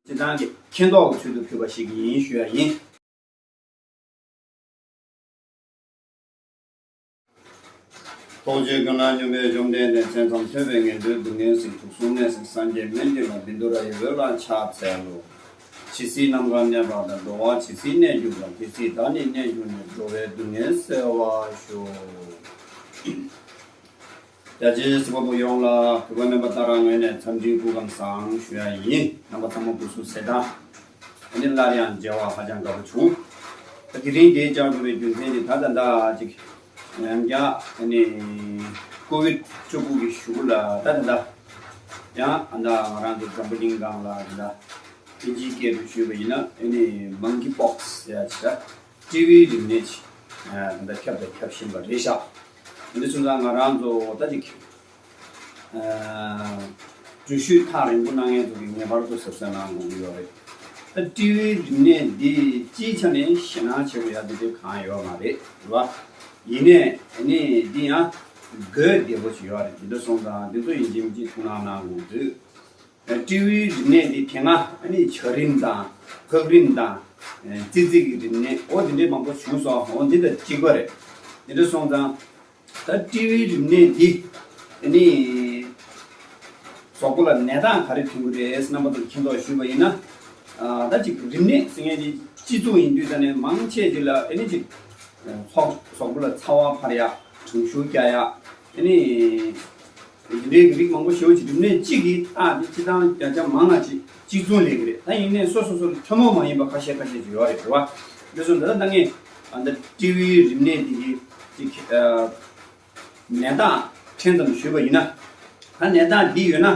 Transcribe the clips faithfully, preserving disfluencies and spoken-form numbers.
སྤྱི་བཏང་གི་མཁྱེན་རྟོགས་ཀྱི་ཚུལ་དུ་ཕུལ་བ་ཞིག་ཡིན་ཞུ་ཡ་ཡིན། ཐུགས་རྗེ་ཀུན་ལ་སྙོམས་པའི་བཅོམ་ལྡན་འདས། མཚན་ཙམ་ཐོས་པས་ངན་འགྲོའི་སྡུག་བསྔལ་སེལ། དུག་གསུམ་ནད་སེལ་སངས་རྒྱས་སྨན་གྱི་བླ། བཻ་ཌཱུརྱ་ཡི་འོད་ལ་ཕྱག་འཚལ་ལོ། ཇི་སྲིད་ནམ་མཁའ་གནས་པ་དང་། འགྲོ་བ་ཇི་སྲིད་གནས་གྱུར་པ། དེ་སྲིད་བདག་ནི་གནས་གྱུར་ནས། འགྲོ་བའི་སྡུག་བསྔལ་སེལ་བར་ཤོག། རྒྱ་ཆེའི་གཟིགས་པ་པོ་ཡོངས་ལ་གུས་པ་སྨན་པ་ཏཱ་ར་ངོས་ནས་འཚམས་འདྲིའི་སྐུ་ཁམས་བཟང་ཞུ་ཡ་ཡིན། རྣམ་པ་ཚང་མ་སྐུ་གཟུགས་གསལ་ཐང་། ཨ་ནི་སླར་ཡང་མཇལ་བ་ཧ་ཅང་དགའ་པོ་བྱུང་། ད་དེ་རིང་འདིར་བཅར་དགོས་པའི་རྒྱུ་མཚན་དེ་ད་ད་ད་ཅིག་ཡང་བསྐྱར་ཨ་ནི་ཀོ་བིད་བཅུ་དགུ་གི་གཞུག་གུ་ལ་ད་ད་ད་ཡང་ཨ་ད་ང་རང་ཚོ་འཛམ་བུ་གླིང་སྒང་ལ་ད་ད་དབྱིན་ཇིའི་སྐད་དུ་ཞུས་པ་ཡིན་ན་ཨ་ནི་མང་ཀི་པོག་སི་ཟེར་ཡ་ཅིག་ད། ཊི་བི་རིམས་ནད་ཅིག་ད་ལྟ་ཁྱབ་དང་ཁྱབ་བཞིན་པ་རེད་ཤག། འདི་སོང་ཙང་ང་རང་ཚོ་ད་ཅིག་འགྲུལ་བཞུད་ཐག་རིང་པོ་གནང་མཁན་ཚོ་གིས་ངེས་པར་དུ་གཟབ་གཟབ་གནང་དགོས་ཀྱི་ཡོད་རེད། ད་ཊི་བི་རིམས་ནད་འདི་སྤྱིའི་ཆ་ནས་ཞེད་སྣང་བྱེད་དགོས་ཡ་དེ་འདྲ་གང་ཡོད་མ་རེད་རེད་བ། ཡིན་ནའི་ཨ་ནི་འདི་ཡང་འགོས་བདེ་པོ་ཅིག་ཡོད་རེད། འདི་འདྲ་སོང་ཙང་འདི་ཚོ་ཡིན་གཅིག་མིན་གཅིག་ཐུགས་སྣང་གནང་དགོས་འདུག། ཨ། ཊི་བི་རིམས་ནད་འདི་དེ་སྔ་ཨ་ནི་བྱ་རིམས་དང་ཕག་རིམས་དང་། ཨ། ཙི་ཙི་གི་རིམས་ནད་འོ་དེ་འདྲའི་མང་པོ་བྱུང་སོང་། འོ་འདི་དང་གཅིག་པ་རེད། དེ་འདྲ་སོང་ཙང་ད་ཊི་བི་རིམས་ནད་འདི་ཨ་ནི་གཟུགས་པོ་ལ་ནད་རྟགས་ག་རེ་ཐོན་གྱི་རེད་ཟེར་རྣམ་པ་ཚོར་མཁྱེན་རྟོགས་ཞུས་པ་ཡིན་ན། ཨ། ད་ཅིག་རིམས་ནད་ཟེར་མཁན་འདི་སྤྱི་མཚུངས་ཡིན་དུས་ད་ནས་མང་ཆེ་ཅིག་ལ་ཨ་ནི་ཅིག་ཚོགས་གཟུགས་པོ་ལ་ཚ་བ་འཕར་ཡག་གྲང་ཤུར་རྒྱག་ཡག་ཨ་ནི། དེ་འདྲའི་རིགས་མང་པོ་ཞེ་པོ་ཅིག་རིམས་ནད་གཅིག་གིས་རྟགས་དེ་སྤྱིར་བཏང་བརྒྱ་ཆ་མང་ང་ཅིག་གཅིག་མཚུངས་ལས་ཀྱི་རེད། ད་ཡིན་ནའི་སོ་སོ་སོ་ལ་ཐུན་མོང་མ་ཡིན་པ་ཁ་ཤས་ཁ་ཤས་ཅིག་ཡོད་རེད་རེད་བ། འདི་ཚོ་འདི་ལ་ད་ངས་ཨ་ད་ཊི་བི་རིམས་ནད་འདི་གི་ཅིག་ཨ་ནད་རྟགས་ཕྲན་ཙམ་ཞུས་པ་ཡིན་ན། ད་ནད་རྟགས་འདི་ཡོད་ན་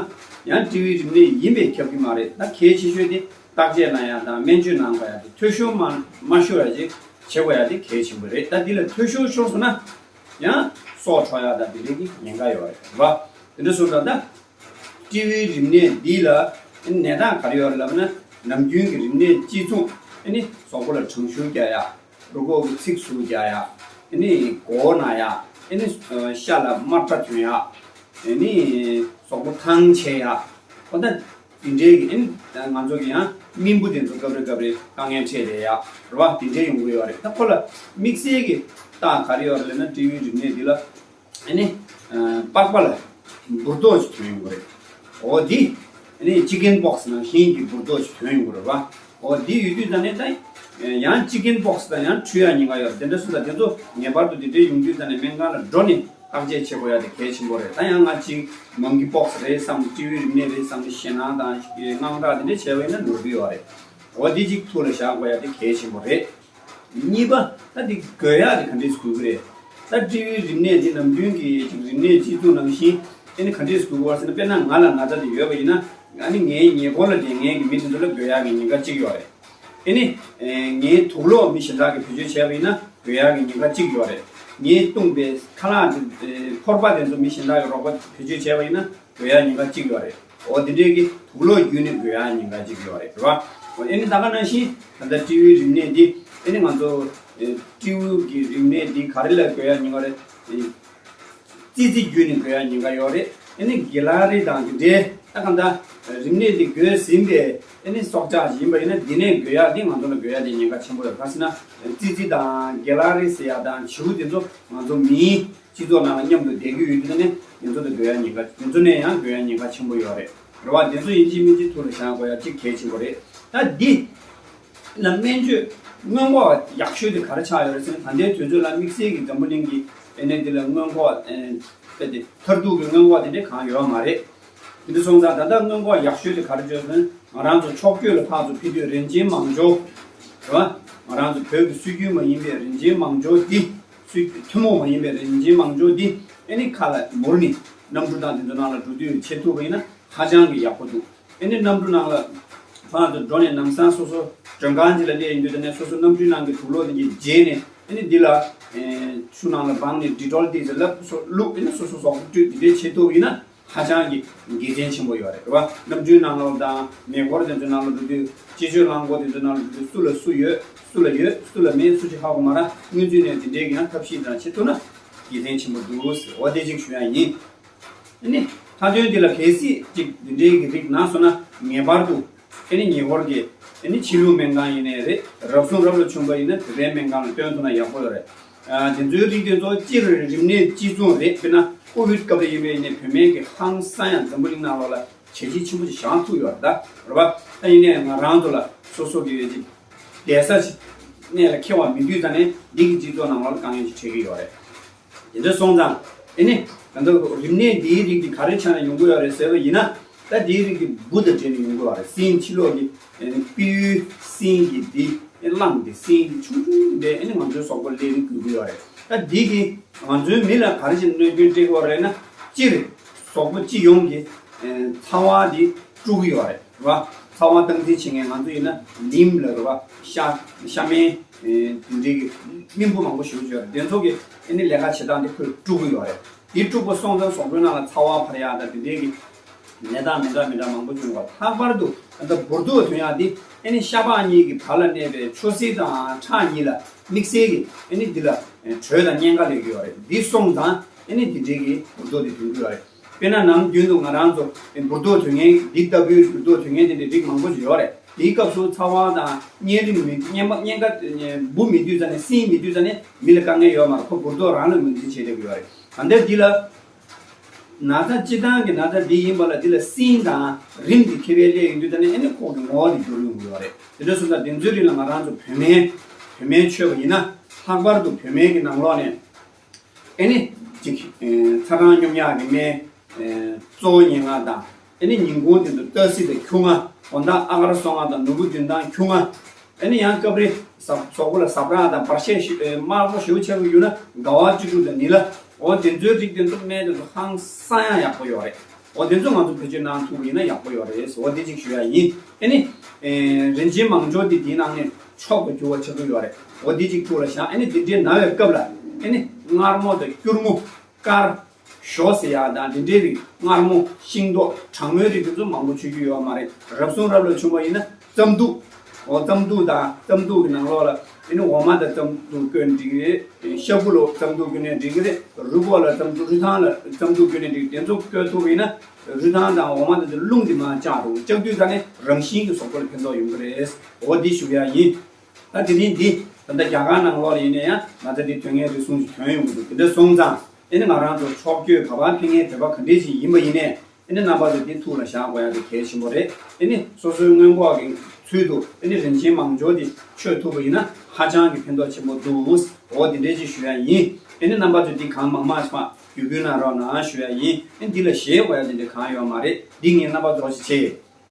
ཡང་ཊི་བི་རིམས་ནད་ཡིན་པས་ཁྱབ་ཀྱི་མ་རེད། ད་གལ་ཆེ་ཤོས་དེ་བརྟག་དཔྱད་གནང་ཡག་དང་སྨན་བཅོས་གནང་དགོས་ཡག་དེ་འཐུས་ཤོར་མ་མ་ཤོར་ཡག་ཅིག་བྱེད་དགོས་ཡག་དེ་གལ་ཆེན་པོ་རེད། ད་འདི་ལ་འཐུས་ཤོར་ཤོར་སོང་ན། ཡང་སྲོག་འཕྲོག་ཡག་དང་དེ་འདྲའི་གི་ཉེན་ཁ་ཡོད་རེད་བ། དེ་འདྲ་སོང་ཙང་ད་ཊི་བི་རིམས་ནད་འདི་ལ་ནད་རྟགས་ག་རེ་ཡོད་རེད་ལབ་ན། ནམ་རྒྱུན་གྱི་རིམས་ནད་གཅིག་མཚུངས་ཨ་ནི་གཟུགས་པོ་ལ་གྲང་ཤུར་རྒྱག་ཡག། རུས་ཁོག་གི་ཚིགས་སུ་རྒྱག་ཡག། ཨ་ནི་མགོ་ན་ཡག། ཨ་ནི་ཤ་ལ་རྨ་ཁྲག་ཐོན་ཡག། ཨ་ནི་གཟུགས་པོ་ཐང་ཆད་ཡག། འོ་ད། དེ་འདྲའི་གི་ཨ་ནི་ང་ཚོ་གི་ཡང་རྨེན་བུ་དེ་ཚོ་སྐབས་རེ་སྐབས་རེ་དཀའ་ངལ་འཕྲད་བསྡད་ཡག་རེད་བ། དེ་འདྲའི་ཡོང་གི་ཡོད་རེད། ད་ཁོ་ལ་དམིགས་བསལ་གྱི་རྟགས་ག་རེ་ཡོད་རེད་ལབ་ན། ཊི་བི་རིམས་ནད་འདི་ལ་ཨ་ནི་པགས་པ་ལ་འབུར་རྡོག་ཅིག་ཐོན་ཡོང་གི་རེད། འོ་འདི་ཨ་ནི་ཅི་ཀེན་པོག་སི་ནང་བཞིན་གྱི་འབུར་རྡོག་ཅིག་ཐོན་ཡོང་གི་རེད་བ། འོ་འདི་ཡོད་དུས་ད་ནི་ད་ཡང་ཅི་ཀེན་པོག་སི་དང་ཡང་འཁྲུལ་ཡག་ཉེན་ཁ་ཡོད་རེད། དེ་འདྲ་སོང་ཙང་དེ་ཚོ་ངེས་པར་དུ་དེ་འདྲའི་ཡོང་དུས་ད་ནི་སྨན་ཁང་ལ་འགྲོ་ནས། བརྟག་དཔྱད་བྱེད་དགོས་ཡ་དེ་གལ་ཆེན་པོ་རེད། ད་ཡང་ང་གཅིག་མང་ཀི་པོག་སི་རེད་བསམ། ཊི་བི་རིམས་ནད་རེད་བསམ་ནས་ཞེད་སྣང་དང་དངངས་སྐྲག་དེ་འདྲ་བྱས་པ་ཡིན་ན་ནོར་གི་ཡོད་རེད། འོ་དེ་གཅིག་ཐུགས་ལ་བཞག་དགོས་ཡ་དེ་གལ་ཆེན་པོ་རེད། གཉིས་པ། ད་དེ་འགོས་ཡ་དེ་ག་འདྲས་འགོས་ཀྱི་རེད། ད་ཊི་བི་རིམས་ནད་དེ་ནམ་རྒྱུན་གྱི་ཅིག་རིམས་ནད་གཅིག་མཚུངས་ནང་བཞིན་ཨ་ནི་ག་འདྲས་འགོས་ཀྱི་ཡོད་རེད་ཟེར་ན། དཔེར་ན་ང་ལ་ན་ཚ་དེ་ཡོད་པ་ཡིན་ན། ཨ་ནི་ངའི་ཉེ་འཁོར་ལ་བསྡད་མཁན་གྱི་མི་དེ་ཚོ་ལ་འགོས་ཡག་གི་ཉེན་ཁ་གཅིག་ཡོད་རེད། ཨ་ནི། ཨེ། ངའི་དུག་སློག་མི་གཞན་དག་གིས་བེད་སྤྱོད་བྱས་པ་ཡིན་ན་འགོས་ཡག་གི་ཉེན་ཁ་གཅིག་ཡོད་རེད། ངའི་བཏུང་པའི་ཁ་ལག་དེ། ཨེ། ཕོར་པ་དེ་ཚོ་མི་གཞན་དག་གིས་རོགས་པ་བེད་སྤྱོད་བྱས་པ་ཡིན་ན་འགོས་ཡག་ཉེན་ཁ་གཅིག་ཡོད་རེད། འོ་དེ་འདྲའི་གི་དུག་སློག་བརྒྱུད་ནས་འགོས་ཡག་ཉེན་ཁ་གཅིག་ཡོད་རེད། རེད་བ། འོ་ཨ་ནི་ད་ག་ནང་བཞིན་ད་ལྟ་ཊི་བི་རིམས་ནད་འདི་ཨ་ནི་ང་ཚོ། ཨེ། ཊི་བི་གི་རིམས་ནད་འདི་ག་རེ་ལ་འགོས་ཡག་ཉེན་ཁ་རེད། ཨེ། ཙི་ཙི་བརྒྱུད་ནས་འགོས་ཡག་ཉེན་ཁ་ཡོད་རེད། ཨ་ནི་དགེ་ལག་རིགས་དང་དེ་འདྲའི་ད་གང་ལྟར་རིམས་ནད་འདི་འགོས་ཟིན་པའི་ཨ་ནི་སྲོག་ཆགས་ཤིག་ཡིན་པ་ཡིན་ན། འདི་ནས་འགོས་ཡག་འདི་ང་ཚོ་ལ་འགོས་ཡག་འདི་ཉེན་ཁ་ཆེན་པོ་ཡོད། ག་རེ་ཟེར་ན་ཙི་ཙི་དང་དགེ་ལག་རིགས་ཟེར་ཡག་དང་བྱིའུ་དེ་ཚོ་ང་ཚོ་མིའི་སྤྱི་ཚོགས་ནང་ལ་མཉམ་དུ་བསྡད་ཀྱི་ཡོད་དུས་ནས་དེ་ཚོ་ལ་འགོས་ཡག་ཉེན་ཁ། དེ་ཚོ་ནས་ཡང་འགོས་ཡག་ཉེན་ཁ་ཆེན་པོ་ཡོད་རེད། རེད་བ། དེ་ཚོ་ཡིན་གཅིག་མིན་གཅིག་ཐུགས་ལ་བཞག་དགོས་ཡག་གཅིག་གལ་ཆེན་པོ་རེད། ད་འདི། ལ་སྨན་བཅོས་སྔོན་འགོག་ཡག་ཤོས་དེ་ག་རེ་ཆགས་ཡོད་རེད་ཟེར་ན། ད་ལྟའི་དུས་ཚོད་ལ་དམིགས་བསལ་གྱི་འཛམ་བུ་གླིང་གི་ཨ་ནི་འདི་ལ་སྔོན་འགོག་ཨེ་དཔེ་དེ་མཐར་ཐུག་གི་སྔོན་འགོག་དེ་འདྲ་གང་ཡོད་མ་རེད། དེ་འདྲ་སོང་ཙང་ད་ལྟ་སྔོན་འགོག་ཡག་ཤོས་དེ་ག་རེ་བྱོས་ཟེར་ན། ང་རང་ཚོ་ཕྱོགས་བསྐྱོད་ལ་ཕར་ཚུར་ཕེབས་དུས་རིན་ཆེན་མང་སྦྱོར། རེད་བ། ང་རང་ཚོ་བོད་ཀྱི་སྲོལ་རྒྱུན་མ་ཡིན་པའི་རིན་ཆེན་མང་སྦྱོར་འདི། སྲོལ་ཐུན་མོང་མ་ཡིན་པའི་རིན་ཆེན་མང་སྦྱོར་འདི་ཨ་ནི་ཁ་ལ་མུར་ནས་གནམ་གྲུ་དང་དེ་ཚོ་ནང་ལ་འགྲོ་དུས་བྱེད་ཐུབ་པ་ཡིན་ན་ཧ་ཅང་གི་ཡག་པོ་འདུག། ཨ་ནི་གནམ་གྲུ་ནང་ལ་ཕར་ཚུར་འགྲོ་ནས་ལམ་སང་སོ་སོ་མགྲོན་ཁང་ཅིག་ལ་སླེབས་ཡོང་དུས། དེ་ནས་སོ་སོ་གནམ་གྲུའི་ནང་གི་དུག་སློག་དེ་གྱིས་བརྗེས་ནས། ཨ་ནི་འདི་ལ་ཨེ་ཆུ་ནང་ལ་སྦངས་ནས་ཌི་ཊོལ་ཏོག་ཙམ་ལབ་སོ་བླུགས། ཨ་ནི་སོ་སོ་གཟུགས་པོ་བཀྲུས། དེ་འདྲས་བྱེད་ཐུབ་པ་ཡིན་ན་ཧ་ཅང་གི་དགེ་མཚན་ཆེན་པོ་ཡོད་རེད། རེད་བ། གནམ་གྲུའི་ནང་ལོགས་དང་མེ་འཁོར་དེ་ཚོའི་ནང་ལ་འགྲོ་དུས་སྤྱི་སྤྱོད་རླངས་འཁོར་དེ་ཚོའི་ནང་ལ་འགྲོ་དུས་སུ་ལ་སུ་ཡོད། སུ་ལ་ཡོད། སུ་ལ་མེད། སུ་ཅིག་ཧ་གོ་མ་ར། སྔོན་ཚུད་ནས་དེ་འདྲའི་གི་ཡང་ཐབས་ཤེས་དང་བྱེད་ཐུབ་ན་དགེ་མཚན་ཆེན་པོ་འདུག་ཟེར། འོ་དེ་ཅིག་ཞུ་ཡ་ཡིན། ཨ་ནི་མཐའ་དོན་འདི་ལ་གལ་སྲིད་ཅིག་འདི་འདྲའི་གི་རིགས་ན་སོང་ན་ངེས་པར་དུ་ ཨེ་ནི་ཉེ་འཁོར་གྱི་ཨེ་ནི་ཕྱི་ལུགས་སྨན་ཁང་ཡིན་ནའི་རེད། རབ་བྱུང་རབ་ལ་བྱུང་བ་ཡིན་ན་བོད་པའི་སྨན་ཁང་ལ་སྟོན་ཐུབ་ན་ཡག་པོ་ཡོད་རེད། ཨ་དེ་ཚོའི་རིགས་དེ་ཚོ་སྤྱིར་རིམས་ནད་གཅིག་མཚུངས་རེད། དཔེར་ན་ཀོ་བིད་སྐབས་རེ་ཡིན་པ་ཡིན་ནའི་བོད་སྨན་གྱི་ཧང་སང་ཡང་འཛམ་བུ་གླིང་ནང་ལོགས་ལ་བྱས་རྗེས་ཆེན་པོ་ཅིག་བཞག་ཐུབ་ཡོད་རེད་ད། རེད་པ། ད་ཡིན་ནའི་ང་རང་ཚོ་ལ་སོ་སོ་གི་ཡོད་ཅིག་བསྡད་ས་ཅིག་གནས་ལ་འཁེལ་བ་མི་འདུག་ཙང་ནས་འདི་གི་སྤྱི་ཚོགས་ནང་ལོགས་ལ་དཀའ་ངལ་ཅིག་འཕྲད་ཀྱི་ཡོད་རེད། དེ་འདྲ་སོང་ཙང་ཨེ་ནི་ད་ལྟ་རིམས་ནད་འདིའི་རིགས་འདི་ག་རེ་ཆ་ནས་ཡོང་གི་ཡོད་རེད་ཟེར་བ་ཡིན་ན། ད་འདིའི་རིགས་འདི་འབུ་དང་འབྲེལ་ནས་ཡོང་གི་ཡོད་རེད། སྲིན་ཕྱི་ལོགས་ཀྱི་ཨེ་ནི་སྤེའུའི་སྲིན་གྱི་འདི་ཨེ་རླངས་འདི་སྲིན་འདི་ཆུང་ཆུང་འདི་ཨེ་ནི་ང་ཚོའི་གཟུགས་པོ་སླེབས་ནས་འགོས་ཀྱི་ཡོད་རེད། ད་འདི་གིས་ང་ཚོའི་མི་ལ་ག་རེ་བྱས་ནས་གནོད་སྐྱོན་སྤྲད་ཀྱི་ཡོད་རེད་ན། སྤྱིར་གཟུགས་པོ་སྤྱི་ཡོངས་ཀྱི་ཨེ་ཚ་བ་འདི་དཀྲུག་གི་ཡོད་རེད། རེད་པ། ཚ་བ་སྟངས་འཛིན་བྱེད་མཁན་ང་ཚོ་ཡིན་ན་ནིམ་ལབ་རེད་པ། ཤ་ཤ་སྨན་ཨེ་དེ་འདྲའི་གི་སྨན་འབུ་མང་པོ་ཞེ་པོ་ཅིག་ཡོད་རེད། དེ་ཚོ་གི་ཨེ་ནི་ལས་ཀ་བྱེད་སྟངས་དེ་ཁོས་དཀྲུག་གི་ཡོད་རེད། དེ་དཀྲུག་པ་སོང་ཙང་གཟུགས་པོའི་ནང་ལ་ཚ་བ་འཕར་ཡག་དང་དེ་འདྲའི་གི་ནད་རྟགས་མི་འདྲ་མི་འདྲ་མང་པོ་བྱུང་བ། ལྷག་པར་དུ་ད་ལྟ་འབུར་རྡོག་ཐོན་ཡག་དེ་ཨེ་ནི་ཤ་པགས་གཉིས་ཀྱི་བར་ལ་གནས་པའི་ཆུ་སེར་དང་ཁྲག་གཉིས་ལ་དམིགས་བསལ་གྱི་ཨེ་ནི་འདི་ལ་དྲོད་དང་གཉན་ཁ་སླེབས་ཀྱི་ཡོད་རེད། འདི་སོང་ཙང་ཨེ་ནི་འདི་འདྲའི་གི་འབུར་རྡོག་དེ་ཐོན་གྱི་ཡོད་རེད། དཔེར་ན་ནམ་རྒྱུན་དུ་ང་རང་ཚོ་འབུར་རྡོག་ཐོན་མཁན་འདི་ལྟ་བུའི་འབུར་རྡོག་ཐོན་མཁན་དེ་འདྲའི་རིགས་མང་པོ་ཞིག་ཡོད་རེད། དེའི་སྐབས་སུ་ཚ་བ་དང་གཉན་རིམས་མི་གཉན་པ་གཉན་ཁ་འབུ་མེད་དུས་ཙང་ནས་སྲིན་མེད་དུས་ཙང་ནས་མི་ལ་དཀའ་ངལ་ཡོད་མ་རེད། ཁོ་འབུར་རྡོག་རང་ལ་ངོས་འཛིན་བྱེད་བསྡད་ཀྱི་ཡོད་རེད། ད་ལྟ་འདི་ལ་ན་ཚ་སྤྱི་བཏང་གི་ན་ཚ་འདི་ཡིན་པ་ལ་འདི་ལ་སྲིན་དང་རིམས་འདི་ཁྱད་པར་སླེབས་ཡོང་དུས་ཙང་ནས་ཨེ་ནི་ཁོག་གི་ངོ་བོ་འདི་འགྱུར་ཡོང་གི་ཡོད་རེད། དེ་འདྲ་སོང་ཙང་དེ་ཚོའི་རིགས་ལ་ང་རང་ཚོ་བོད་སྨན་བོད་སྨན་མཆོད་པ་ཡིན་ན། ལྷག་པར་དུ་བོད་སྨན་གྱི་ནང་ལོགས་ནས་ཨེ་ནི་ཅིག་ཨེ་ཚ་གྲང་སྙོམས་ཡག་གི་སྨན་ཨེ་གཙོ་བོ་ཉེར་ལྔ་དང་། ཨེ་ནི་ཉིན་གུང་དེ་ཚོ་སྟག་གཟིག་དང་ཁྱུང་ལྔ། དགོང་དག་ཨ་གར་སོ་ལྔ་དང་ནོར་བུ་བདུན་དང་ཁྱུང་ལྔ། ཨེ་ནི་ཡང་སྐབས་རེ་གཟུགས་པོ་ལ་ཟ་འཕྲུག་དང་བར་ཆད་ཞུ་ཨེ་དམར་པོ་ཞེ་པོ་ཆགས་ཀྱི་ཡོད་ན་དགའ་བ་བཅུ་དྲུག་དང་ནི་ལ། འོ་དེ་ཚོའི་རིགས་དེ་ཚོ་སྨན་དེ་ཚོ་ཧང་སང་ཡང་ཡག་པོ་ཡོད་རེད། འོ་དེ་ཚོ་ང་ཚོ་བེད་སྤྱོད་གནང་ཐུབ་པ་ཡིན་ན་ཡག་པོ་ཡོད་རེད། འོ་དེ་གཅིག་ཞུ་ཡ་ཡིན། ཨེ་ནི་ཨེ་རིན་ཆེན་མང་སྦྱོར་དེ་དེའི་ནང་ནས་མཆོག་ཏུ་གྱུར་པ་ཆགས་ཀྱི་ཡོད་རེད། འོ་དེ་གཅིག་ཐུགས་ལ་བཞག་ཨེ་ནི་དེ་འདྲའི་ན་བའི་སྐབས་ལ་ཨེ་ནི་མངར་མོ་དང་སྐྱུར་མོ། དཀར་ཞོ་ཟེར་ཡག་དང་དེ་འདྲའི་རིགས། མངར་མོ། ཤིང་ཏོག་གྲང་མོའི་རིགས་དེ་ཚོ་མང་པོ་མཆོད་རྒྱུ་ཡོད་མ་རེད། རབ་བྱུང་རབ་ལ་བྱུང་བ་ཡིན་ན་རྩམ་དུག་འོ་རྩམ་དུག་དང་རྩམ་དུག་གི་ནང་ལོགས་ལ་ཨེ་ནི་འོ་མ་དང་རྩམ་དུག་བསྐོལ་འགྲིག་གི་རེད། ཤ་བུ་ལ་རྩམ་དུག་བསྐོལ་ནས་འགྲིག་གི་རེད། རུས་ཁོག་ལ་རྩམ་དུག་རུས་ཐང་ལ་རྩམ་དུག་བསྐོལ་ནས་འགྲིག་དེ་ཚོ་བསྐོལ་ཐུབ་པ་ཡིན་ན་རུས་ཐང་དང་འོ་མ་དེ་ཚོ་རླུང་གིས་མར་བཅག་འགྲོ། བཅག་དུས་ད་ནི་རང་བཞིན་གྱིས་གཟུགས་པོ་ལ་ཕན་ཐོགས་ཡོང་གི་རེད། འོ་འདི་ཞུ་ཡ་ཡིན། ད་དེ་རིང་འདི་ད་ལྟ་རྒྱ་གར་ནང་ལོགས་ལ་ཡིན་ན་ཡང་ན་ཚ་འདི་ཐོན་མཁན་རེ་ཟུང་ཞིག་ཐོན་ཡོང་གི་འདུག་དེ་འདྲ་སོང་ཙང་ཨེ་ནི་ང་རང་ཚོ་ཕྱོགས་བསྐྱོད་ག་པར་ཕེབས་མཁན་བོད་པ་ག་འདྲས་ཞིག་ཡིན་པ་ཡིན་ནའི་ཨེ་ནི་རྣམ་པ་ཚོ་འདི་ཐུགས་ལ་བཞག་དགོས་ཡ་དེ་གལ་ཆེན་པོ་རེད། ཨེ་ནི་སོ་སོའི་སྔོན་འགོག་གི་ཚུལ་དུ་ཨེ་ནི་རིན་ཆེན་མང་སྦྱོར་འདི་མཆོད་ཐུབ་པ་ཡིན་ན་ཧ་ཅང་གི་ཕན་ཐོགས་ཆེན་པོ་འདུག་འོ་དེ་འདྲས་ཅིག་ཞུ་ཡ་ཡིན། ཨེ་ནི་རྣམ་པ་ཚོ་འདི་གང་མང་མང་ཞིག་བརྒྱུད་སྐུལ་གནང་རོགས་གནང་ཞུ་ཡ་ཡིན། ཨེ་འདི་ལ་ཞེད་དགོས་ཡ་དེ་འདྲས་གང་ཡོད་མ་རེད། འདི་ངས་རྣམ་པ་ཚོ་ཞིག་བྱས།